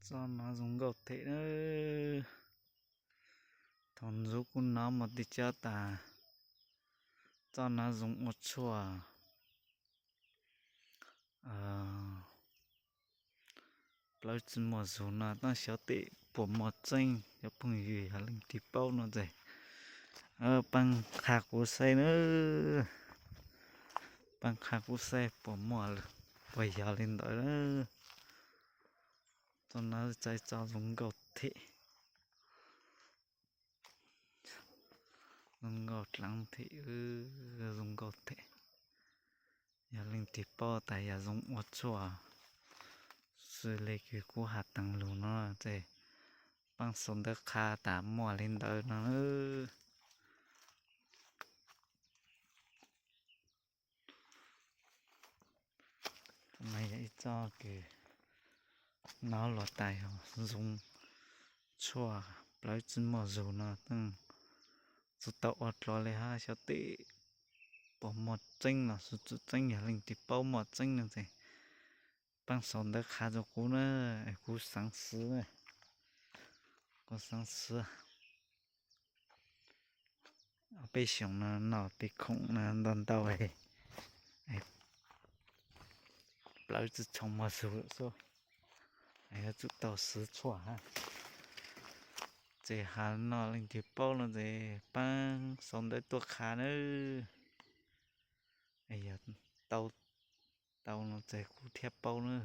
Txoj no zoo nkauj thiab na. Thaum ntxov kuv nov mus tim cov tas, txoj no zoo ua tshuaj. Plawv tsi muaj zug no tab xyov tes puas muaj tseeb, cov phooj ywg yog leej twg paub no ces pab qha kuv saib na, pab qha kuv saib puas muaj, puas yog li ntawd na. Txoj no txaij txoj zoo nkauj thiab, zoo nkauj dlaav thiab, zoo nkauj thiab. Yog leej twg paub tas yog zoo ua tshuaj xws li kws kuv has tas lug no ces pab sau ntawv qha tas muaj li ntawd no. Yog ib txoj kws nov los tas yog zoo tshuaj plawv tsi muaj zug no, tsi tau ua dlua li hab, xyov tes puas muaj tseeb los xyov tsi tseeb, yog leej twg paub muaj tseeb no ces pab sau ntawv qha rua kuv na, kuv xaav xwv, kuv xaav xwv. Peb xyoos no noj tej khoom no ntau ntau, plawv tsi tshua muaj zug xwb, yuav tsum tau xwv tshuaj hab. Ces has no leej twg paub no ces pab sau ntawv tuaj qha nawb. Yog tau, tau no ces kuv thiaj paub na.